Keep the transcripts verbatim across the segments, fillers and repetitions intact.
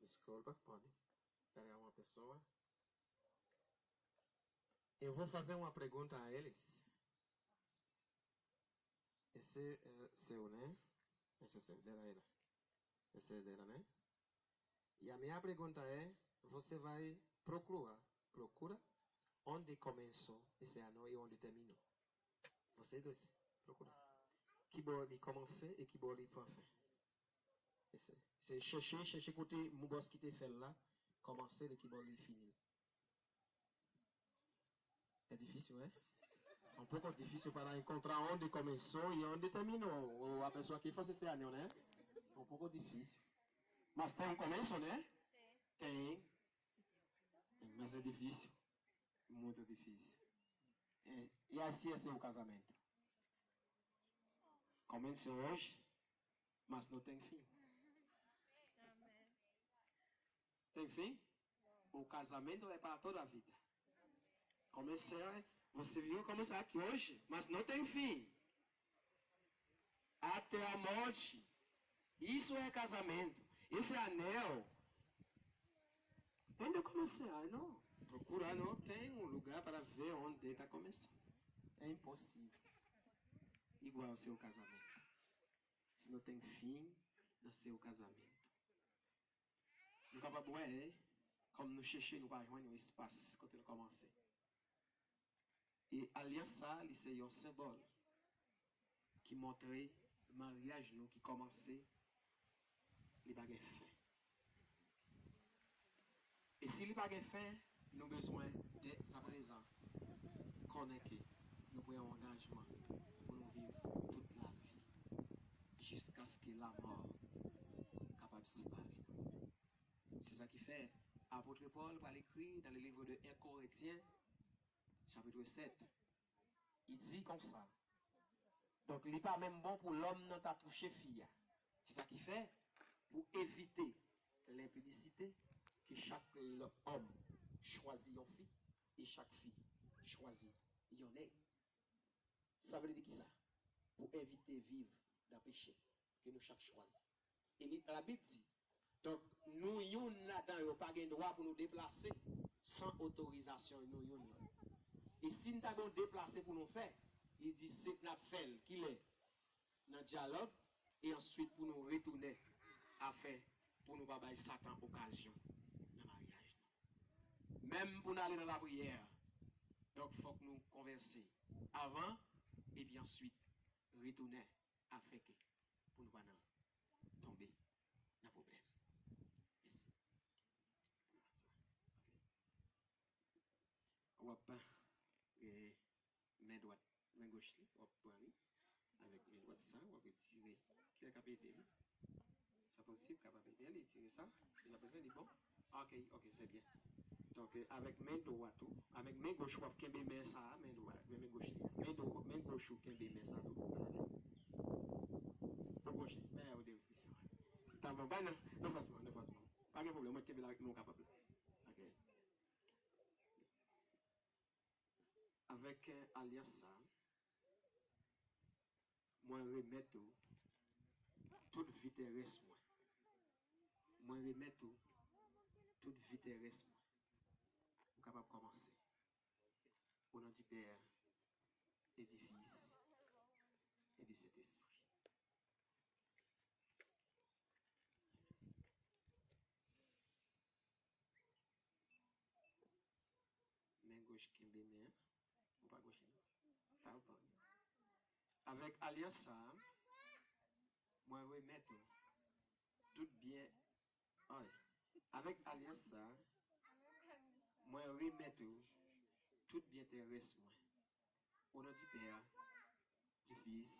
Desculpa, pode. Pera aí uma pessoa. Eu vou fazer uma pergunta a eles. Esse é seu, né? Esse é seu, dela, ela. Esse é dela, né? E a minha pergunta é, você vai procurar, procura onde começou esse ano e onde terminou. Vocês dois, procura. Kibò li kòmanse e kibò li pran fen. Ese, se chèche, chèche kote moun bòs ki te fè l la kòmanse, e kibò li fini l. É difícil, né? É um pouco difícil para encontrar onde começou e onde terminou. Ou a pessoa que faz esse ano, né? É um pouco difícil. Mas tem um começo, né? Tem. Mas é difícil. Muito difícil. É, e assim é seu casamento. Começou hoje, mas não tem fim. Tem fim? O casamento é para toda a vida. Começou, você viu como está aqui hoje, mas não tem fim. Até a morte. Isso é casamento. Esse anel. Onde começou? Não. Procura, não tem um lugar para ver onde está começando. É impossível. Igual ao seu casamento. Se não tem fim no seu casamento. Nou kapab wè, kòm nou chèche, nou pa jwenn yon espas kote l kòmanse. E alyans sa a, li se yon senbòl ki montre maryaj nou ki kòmanse, li pa gen fen. E si li pa gen fen, nou bezwen dè aprezan konnen ke nou pran yon angajman pou nou viv tout lavi, jiskaske lamò kapab separe nou. Se sa ki fè apot Pòl pral ekri nan le livre de un Corinthiens, chapitre sept, li di konsa, donk, li pa menm bon pou lòm nan ta touche fi a. Se sa ki fè, pou evite lenpidisite, ke chak l-, òm chwazi yon fi, e chak fi chwazi yon nèg. Sa vle di kisa? Pou evite viv nan peche ke nou chak chwazi. E li, Labib di, donk, nou youn ladan yo pa gen dwa pou nou deplase san otorizasyon nou youn lòt. E si n ta gen yon deplase pou nou fè, li di se n ap fè l kilè? Nan dyalòg, e answit pou nou retounen afin pou nou pa bay Satan okazyon nan maryaj nou. Menm pou n ale nan lapriyè, donk fòk nou konvèse avan, epi answit retounen afin ke pou nou pa nan tonbe nan pwoblèm. Mèsi. W ap, eh, men dwat, men goch li, w ap pran li. Avèk men dwat sa, w ap retire. Kilè k ap ede li? Sa posib, kapab ede li retire sa. Li pa bezwen, li bon. Ok, ok, se byen. Donk, eh, avèk men dwat ou, avèk men goch ou ap kenbe men sa, men dwat, men, men goch li. Men dwat, men goch ou kenbe men sa tou. Pou goch, men ou de sa. Ta bon, bay nan, nan fòs mwen, nan fòs mwen. Pa gen pwoblèm, mwen kenbe l avèk men ou kapab la. Ok. Avèk, eh, alyans sa, mwen remèt ou tout vi terès mwen. Mwen remèt ou tout vi terès mwen. Ou kapab kòmanse. Au nom du Père et du Fils et du Saint-Esprit. Men goch kenbe men an. Ou pa goch li. Tapan. Avèk alyans sa a, mwen remèt ou tout byen. Ay. Avèk alyans sa a, mwen remèt ou tout byen terès mwen. Au nom du Père, du Fils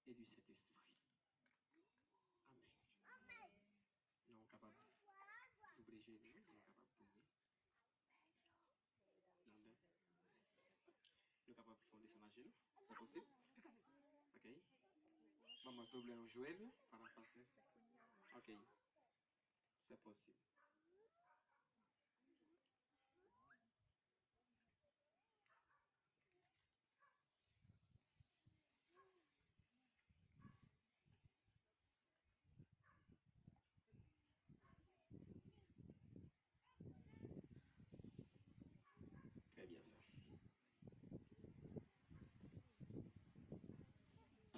et du Saint-Esprit. Amèn. Nou kapab double je nou, nou kapab priye. Amen. Nou kapab fè yon desann ajenou. Se posib? Ok. Vamos doblar o joelho para fazer. Ok. Se posib.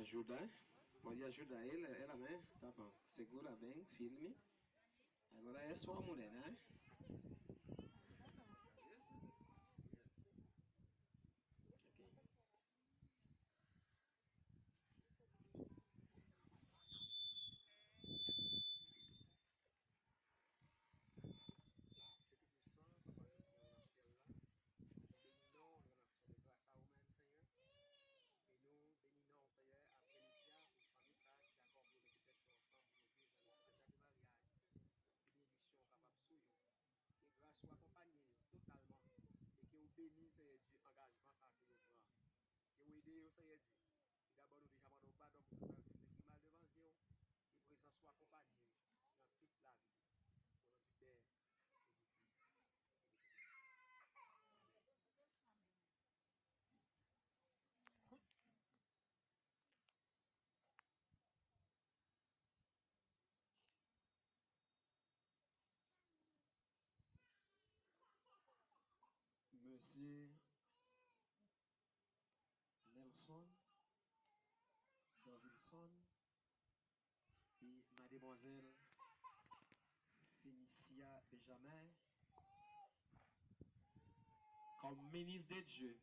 Ajuda, pode ajudar ele, ela, né? Tá bom. Segura bem, firme. Agora é sua mulher, né? Ok. Ke Tout Pwisan, Papa nou ki nan syèl la, nou beni non, nou remèsye w gras a ou menm, Senyè. E nou beni non, Senyè, aprè midi a, pou fanmi sa a ki dakò pou yo mete tèt yo ansanm pou yo viv nan legliz de maryaj. Ke benediksyon kapab sou yo. Ke gras ou akonpanye yo totalman. E ke ou beni, Senyè Dye, angajman sa a ke yo pran. Ke w ede yo, Senyè Dye. Tout dabò, nou deja mande w padon pou tout sa yo te fè ki mal devan zye w. Ke prezans ou akonpanye yo nan tout lavi yo. O non di Pè e di Fis e di Sentespri. Amèn. Mesye Nelson Danvilson e mademwazèl Fenicia Benjamin, comme ministre de Dieu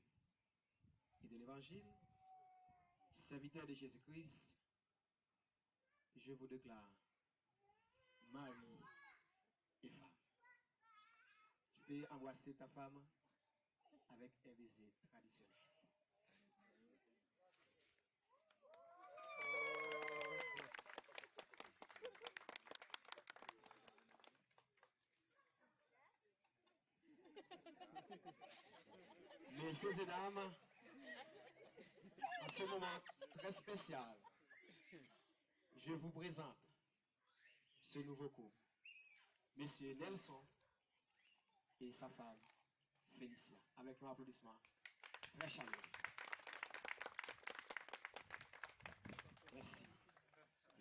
et de l'Évangile, serviteur de Jésus-Christ, je vous déclare mari et femme. Tu peux embrasser ta femme avec un baiser traditionnel. Messieurs et dames, en ce moment très spécial, je vous présente ce nouveau couple, Monsieur Nelson et sa femme Felicia, avec un applaudissement très chaleureux. Merci. Merci.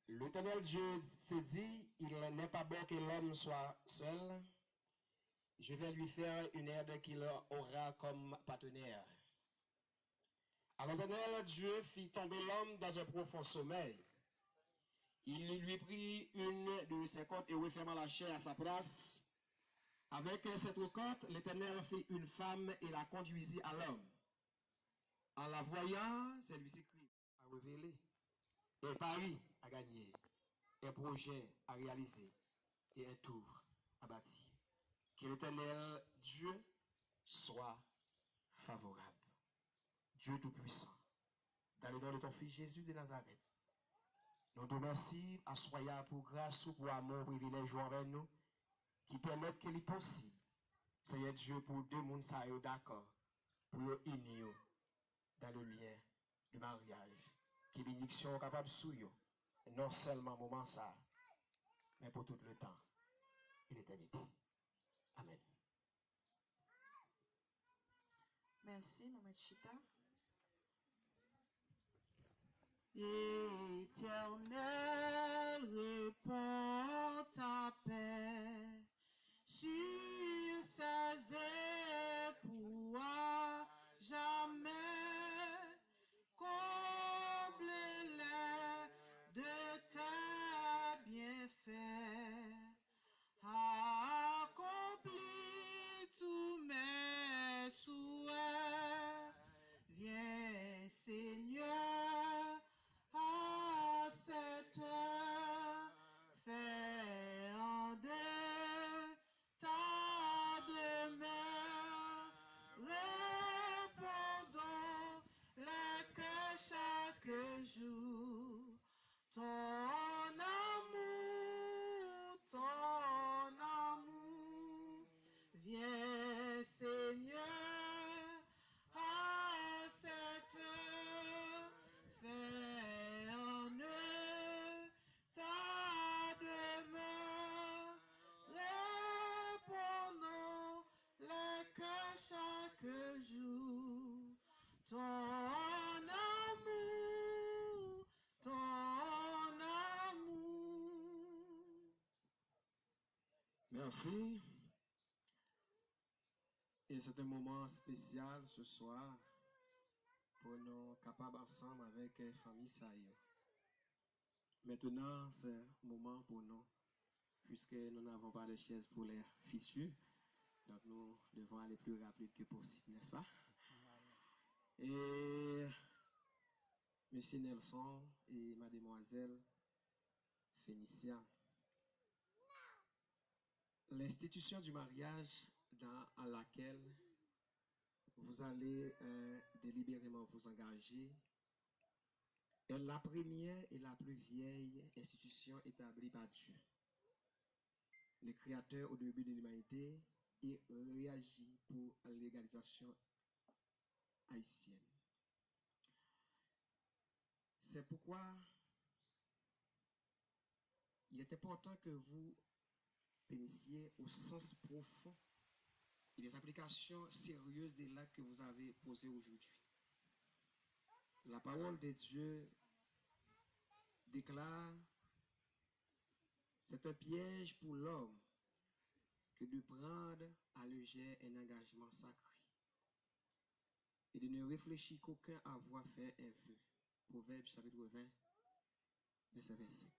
L'Éternel Dieu se dit, il n'est pas bon que l'homme soit seul. Je vais lui faire une aide qu'il aura comme partenaire. Alors l'Éternel Dieu fit tomber l'homme dans un profond sommeil. Il lui prit une de ses côtes et referma la chair à sa place. Avec cette côte, l'Éternel fit une femme et la conduisit à l'homme. En la voyant, celui-ci crie. A révélé, un pari à gagner, un projet à réaliser et un tour à bâtir. Que l'Éternel Dieu soit favorable. Dieu Tout-Puissant, dans le nom de ton Fils Jésus de Nazareth, nou di w mèsi aswè a pou gras ou, pou amou, privilèj ou anvè nou, ki pèmèt ke li posib, Senyè Dye, pou de moun sa yo dakò pou yo ini yo dans le lien de mariage. Ke benediksyon ou kapab sou yo, non sèlman moman sa a, men pou tout le tan e letènite. Amèn. Mèsi, nou mèt chita. Éternel, répands ta paix sur ces époux à jamais. Comble-les de tes bienfaits. Accomplis tous mes souhaits. Viens, Seigneur, à cette heure, fais en deux ta demeure. Répondons les cœurs chaque jour. Ton amour, ton amour. Viens, Seigneur, à cette heure, fais en eux ta demeure. Répondons les cœurs chaque jour. Ton amour, ton amour. Merci. Et c'est un moment spécial ce soir pour nous capables ensemble avec euh, famille Sayo. Maintenant, c'est un moment pour nous, puisque nous n'avons pas de chaise pour les futurs, donc nous devons aller plus rapide que possible, n'est-ce pas? Et Monsieur Nelson et Mademoiselle Fénicia, l'institution du mariage dans laquelle vous allez euh, délibérément vous engager est la première et la plus vieille institution établie par Dieu, le Créateur au début de l'humanité, et réagit pour l'égalisation haïtienne. C'est pourquoi il est important que vous pénissiez au sens profond et les applications sérieuses des actes que vous avez posés aujourd'hui. La parole de Dieu déclare, c'est un piège pour l'homme que de prendre à légère un engagement sacré et de ne réfléchir qu'aucun avoir fait un vœu. Proverbes chapitre vingt, verset vingt-cinq.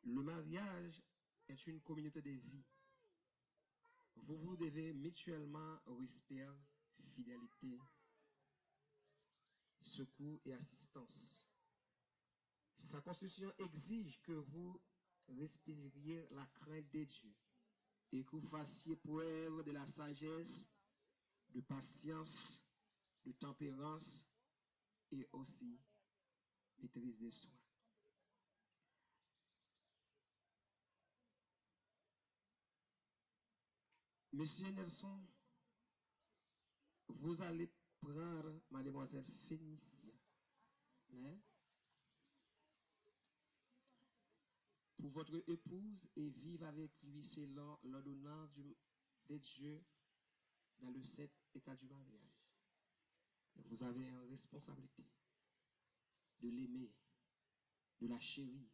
Le mariage est une communauté de vie. Vous vous devez mutuellement respect, fidélité, secours et assistance. Sa konstriksyon egzije ke vous respiriez la crainte de Dieu et que vous fassiez preuve de la sagesse, de patience, de tempérance et aussi maîtrise de soi. Monsieur Nelson, vous allez prendre mademoiselle Fénicia, hein, pour votre épouse et vivre avec lui selon l'ordonnance du- de Dieu dans le sept état du mariage. Vous avez une responsabilité de l'aimer, de la chérir,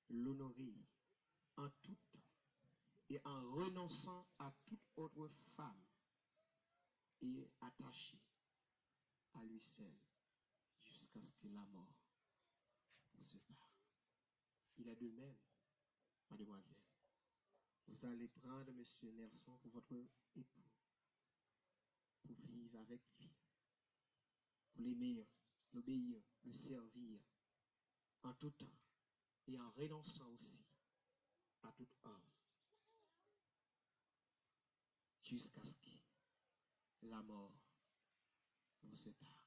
l'honorer en tout temps et en renonçant à toute autre femme et attaché à lui seul jusqu'à ce que la mort vous sépare. Il est de même, mademoiselle. Vous allez prendre monsieur Nelson pour votre époux, pour vivre avec lui, pour l'aimer, l'obéir, le servir en tout temps et en renonçant aussi à tout homme jusqu'à ce que la mort vous sépare.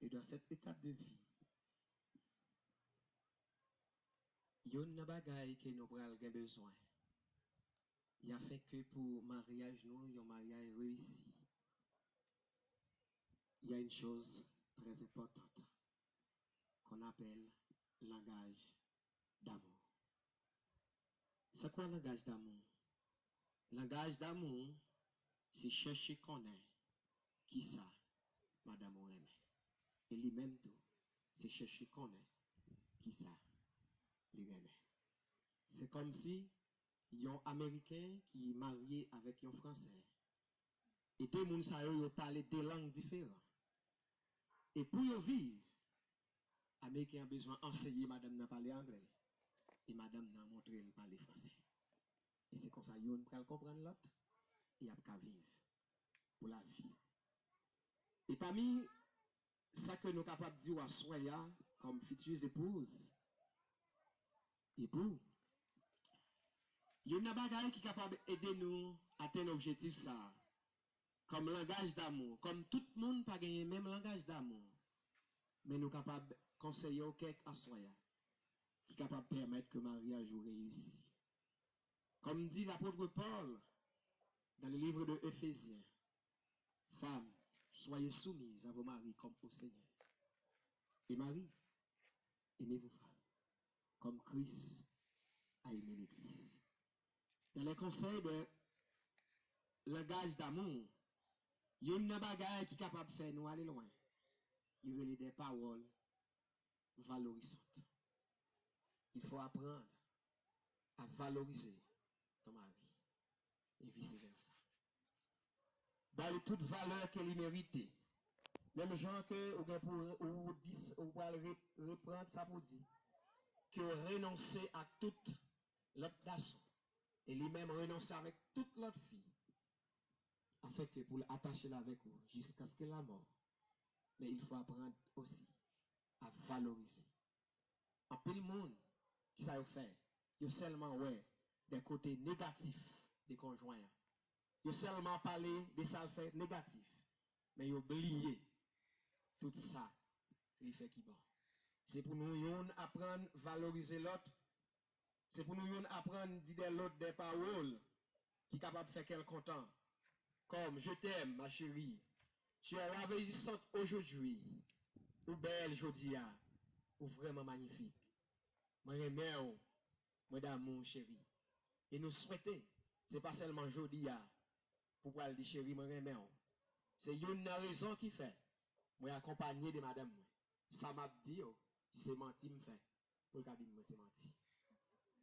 Et dans cette étape de vie, youn nan bagay ke nou pral gen bezwen, afin ke pou maryaj nou, yon maryaj reyisi, il y a une chose très importante qu'on appelle langaj damou. C'est quoi langaj damou? Langaj damou, se chèche konnen kisa madanm ou renmen. E li menm tou, se chèche konnen kisa li renmen. Se kòmsi yon Ameriken ki marye avèk yon Fransè. E de moun sa yo, yo pale de lang diferan. E pou yo viv, Ameriken an bezwen anseye madanm nan pale anglè. E madanm nan montre l pale fransè. E se konsa youn pral konprann lòt, e y ap ka viv pou lavi. E pami sa ke nou kapab di w aswè a, kòm future épouse, epou, youn nan bagay ki kapab ede nou atenn objektif sa a, kòm langaj damou, kòm tout moun pa genyen menm langaj damou, men nou kapab konseye w kèk aswè a, ki kapab pèmèt ke maryaj ou reyisi. Comme dit l'apôtre Paul dans le livre de Éphésiens, femmes, soyez soumises à vos maris comme au Seigneur. Et maris, aimez vos femmes, comme Christ a aimé l'Église. Dans les conseils de langaj damou, youn nan bagay ki kapab fè nou ale lwen, li rele de pawòl valorisant. Il faut apprendre à valoriser ton mari et vice versa. Ba li tout valè ke li merite. Menm jan ke ou gen pou ou dis ou pral re- reprann sa pou di ke w renonse ak tout lòt gason e li menm renonse avèk tout lòt fi, afin ke pou l atache l avèk ou jiskaske lamò. Men il faut apprendre aussi à valoriser. Anpil moun, kisa yo fè? Yo sèlman wè de kote negatif de konjwen an. Yo sèlman pale de sa l fè negatif, men yo bliye tout sa li fè ki bon. Se pou nou youn aprann valorize lòt. Se pou nou youn aprann di de lòt de pawòl ki kapab fè kè l kontan. Kòm, je t'aime, ma chérie. Tu es ravissante aujourd'hui. Ou bèl jodi a. Ou vrèman manyifik. Mwen renmen w. Mwen damou w, cheri. E nou swete, se pa sèlman jodi a pou pral di cheri, mwen renmen w. Se youn nan rezon ki fè mwen akonpanye de madanm mwen. Sa m ap di yo, si se manti m fè, pou l ka di m mwen se manti.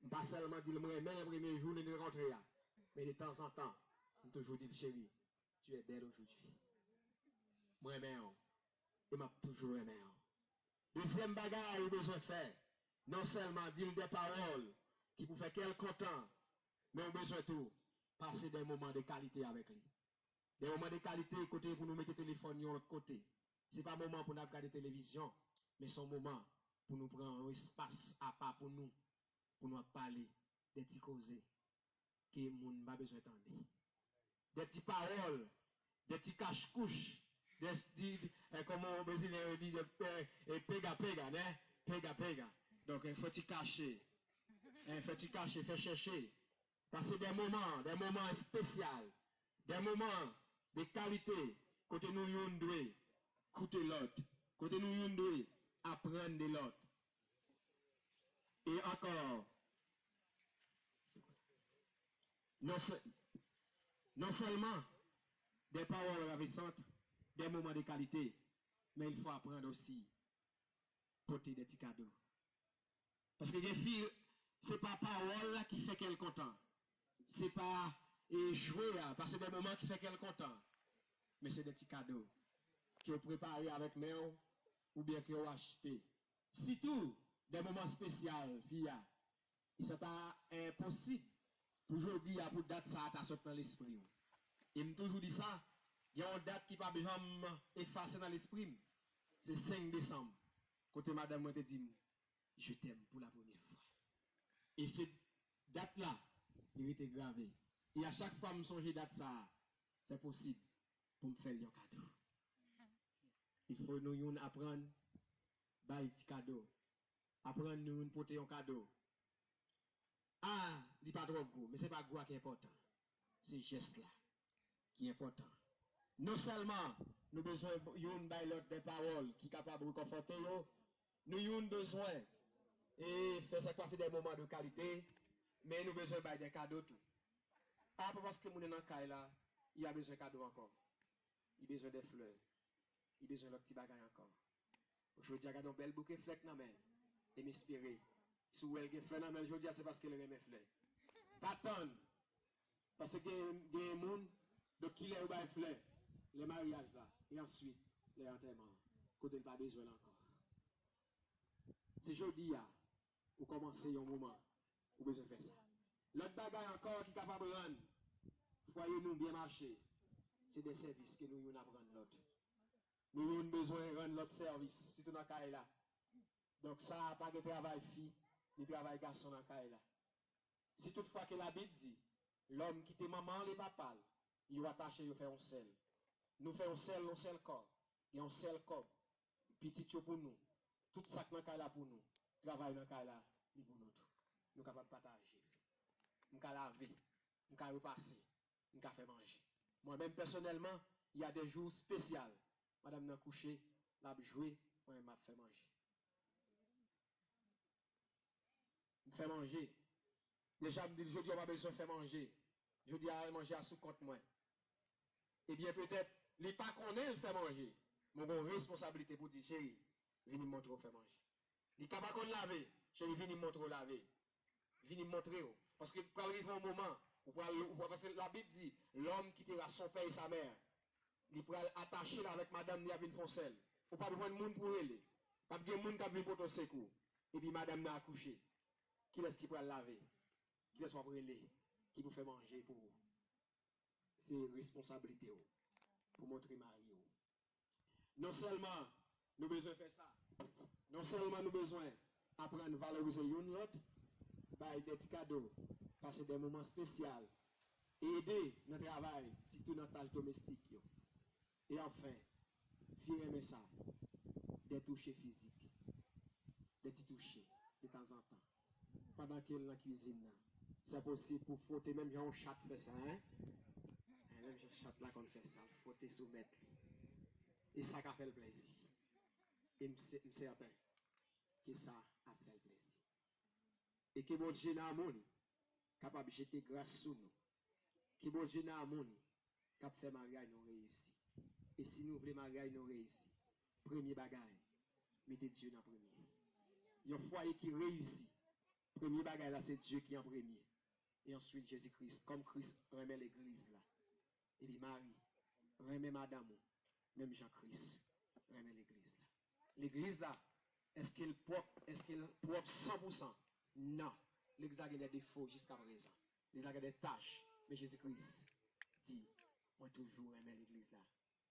M pa sèlman di l mwen renmen l premye jou nou rankontre a, men de tanzantan, m toujou di l, cheri, tu es belle aujourd'hui. Mwen renmen w, e m ap toujou renmen w. Dezyèm bagay ou bezwen fè, non sèlman di l de pawòl ki pou fè kè l kontan, men ou bezwen tou pase de moman de kalite avèk li. De moman de kalite kote pou nou mete telefòn yon lòt kote. Se pa moman pou n ap gade televizyon, men se yon moman pou nou pran yon espas apa pou nou, pou nou ap pale de ti koze ke moun pa bezwen tande. De ti pawòl, de ti kachkouch, de ti, eh, kòman Brezilyen yo di, de, eh, eh, pega pega, né? Pega pega. Donk, eh, fò ti kache. Eh, fò ti kache, fè chèche. Pase de moman, de moman espesyal, de moman de kalite, kote nou youn dwe koute lòt, kote nou youn dwe aprann de lòt. E ankò, non sè- non sèlman de pawòl ravisant, de moman de kalite, men il faut apprendre aussi pote de ti kado. Paske gen fi, se pa pawòl la ki fè kè l kontan. Se pa e, jwe a, pase de moman ki fè kè l kontan. Men se de ti kado ke w prepare avèk men w oubyen ke w achte. Sitou, de moman espesyal fi a. E sa ta enposib pou jodi a, pou dat sa a ta sot nan lespri w. E m toujou di sa, gen yon dat ki p ap janm efase nan lespri m. Se senk desanm, kote madanm mwen te di m, "Je t'aime pour la première fois." E se dat la, li rete grave. E a chak fwa m sonje dat sa a, se posib pou m fè l yon kado. Il fo nou youn aprann bay ti kado. Aprann nou youn pote yon kado. A, li pa twò gwo, men se pa gwo a ki enpòtan. Se jès la ki enpòtan. Non sèlman nou bezwen youn bay lòt de pawòl ki kapab rekonfòte yo, nou youn bezwen e fè sa k pase de moman de kalite, men nou bezwen bay de kado tou. A, pa paske moun nan nan kay la, li pa bezwen kado ankò. Li bezwen de flè. Li bezwen lòt ti bagay ankò. Jodi a, gade yon bèl bouke flè k nan men l. E m espere, si w wè l gen flè nan men l jodi a, se paske l renmen flè. Pa tann. Paske gen, gen moun, donk, kilè yo bay flè? Lè maryaj la, e answit, lè antèman an, kote l pa bezwen l ankò. Se jodi a, ou kòmanse yon moman, ou bezwen fè sa. Lòt bagay ankò ki kapab rann fwaye nou byen mache, se de sèvis ke nou youn ap rann lòt. Nou youn bezwen rann lòt sèvis, sitou nan kay la. Donk, sa a pa gen travay fi, ni travay gason nan kay la. Si toutfwa ke Labib di, lòm kite manman l e papa l, yo atache, yo fè yon sèl. Nou fè yon sèl, yon sèl kò, gen yon sèl kòb. Pitit yo pou nou. Tout sa k nan kay la pou nou. Travay nan kay la, li pou nou tou. Nou kapab pataje. M ka lave, m ka repase, m ka fè manje. Mwen menm pèsonèlman, y a des jours spécial. Madanm nan kouche, l ap jwe, mwen menm m ap fè manje. M fè manje. Deja m di l, "Jodi a w pa bezwen fè manje. Jodi a manje a sou kont mwen." Ebyen, petèt, li pa konnen l fè manje. Men w gen yon responsablite pou di, "Cheri, vini m montre w fè manje." Li ka pa konn lave. "Cheri, vini m montre w lave. Vini m montre w." Paske pral rive yon moman, ou pral, ou pral, paske Labib di, "L'homme quittera son père et sa mère." Li pral atache l avèk madanm li, y ap vin fè yon sèl. Ou p ap jwenn moun pou rele. P ap gen moun k ap vin pote w sekou. Epi madanm nan akouche. Kilès ki pral lave? Kilès w ap rele? Ki pou fè manje pou ou? Se responsablite w pou montre mari w. Non sèlman nou bezwen fè sa, non sèlman nou bezwen aprann valorize youn lòt, bay de ti kado, pase de moman espesyal, ede nan travay, sitou nan tach domestik yo. E anfen, fi renmen sa, de touche fizik, de ti touche, detanzantan. Pandan ke l nan kwizin nan, sa posib pou fwote menm jan yon chat fè sa, en? En, menm jan chat la konn fè sa, fwote sou mèt li. E sa ka fè l plezi. E m sè-, m sèten ke sa ap fè l plezi. E ke Bondye nan amou li kapab jete gras sou nou. Ke Bondye nan amou li k ap fè maryaj nou reyisi. E si nou vle maryaj nou reyisi, premye bagay, mete Dye nan premye. Yon fwaye ki reyisi, premye bagay la se Dye ki an premye. E answit Jezi Kris, kòm Kris renmen legliz la. Epi mari, renmen madanm ou, menm jan Kris renmen legliz la. Legliz la, èske l pwòp, èske l pwòp san pou san? Non. Legliz la gen de defo jiska prezan. Legliz la gen de tach. Men Jezi Kris di, "Mwen toujou renmen legliz la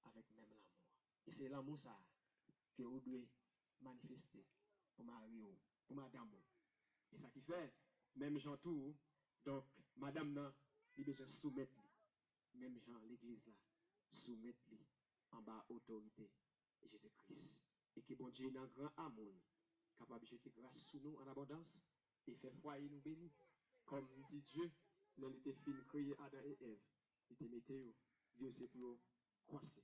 avèk menm lanmou." E se lanmou sa a ke ou dwe manifeste pou mari w, pou madanm ou. E sa ki fè, menm jan tou, donk, madanm nan, li bezwen soumèt li. Menm jan legliz la soumèt li anba otorite Jezi Kris. E ke Bondye nan gran amou li kapab jete gras sou nou an abondans e fè fwaye nou beni. Kòm m di Dye, lè li te fin kreye Adan e Èv, li te mete yo, di yo se pou yo kwase,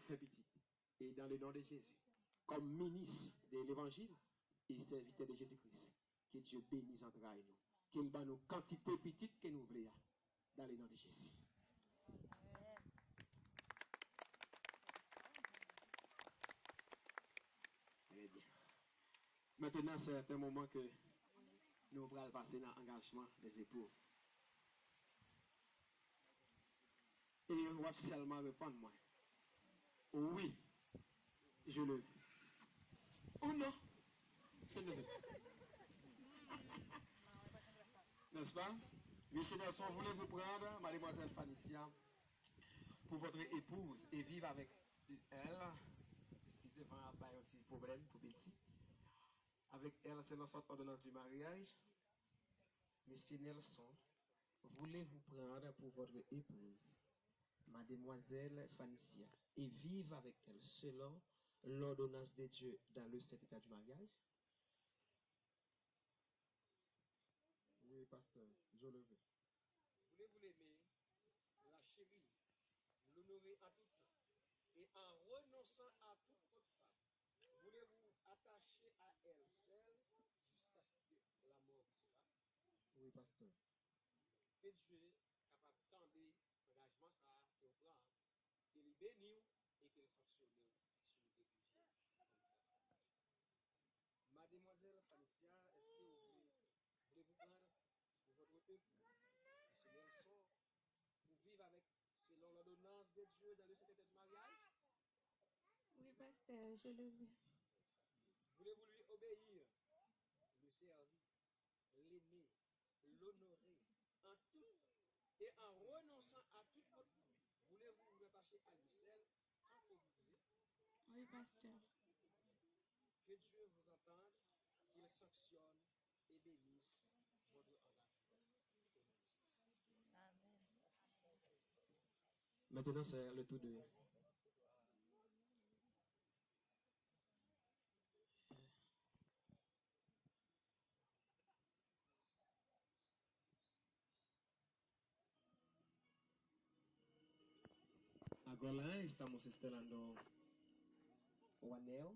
fè pitit. E dans le nom de Jésus, kòm minis de levanjil e sèvitè de Jezi Kris, ke Dye beni zantray nou. Ke l ban nou kantite pitit ke nou vle a. Dans le nom de Jésus. Très bien. Maintenant, c'est un moment que nous pral passer dans l'engagement des époux. Et w ap sèlman reponn mwen, oui, je le veux. Ou non, je ne le veux pas. N'est-ce pas? Monsieur Nelson, voulez-vous prendre mademoiselle Fanicia pour votre épouse et vivre avec elle? Excusez-moi, bay yon ti pwoblèm pou Betty. Avec elle, selon son ordonnance du mariage. Monsieur Nelson, voulez-vous prendre pour votre épouse mademoiselle Fanicia et vivre avec elle selon l'ordonnance de Dieu dans le saint état du mariage? Oui, pasteur, je le veux. Voulez-vous l'aimer, la chérir, l'honorer en tout temps, et en renonçant à toute autre femme, voulez-vous attacher à elle seule jusqu'à ce que la mort vous sépare? Oui, pasteur. Ke Dye kapab tande angajman sa a ke w pran, ke li beni w e ke l sanksyone w si w neglije. Mademoiselle Fanicia, est-ce que vous voulez, voulez-vous prendre pour votre époux, monsieur Nelson, pour vivre avec, selon l'ordonnance de Dieu, dans le saint état de mariage? Oui, pasteur, je le veux. Voulez-vous lui obéir, le servir, l'aimer, l'honorer en tout et en renonçant à toute autre, voulez-vous vous rattacher à lui seul tant que vous voulez? Oui, pasteur. Que Dieu vous entende, qu'il sanctionne et bénisse votre engagement. Amen. Maintenant, c'est le tour de Agora estamos esperando o anel.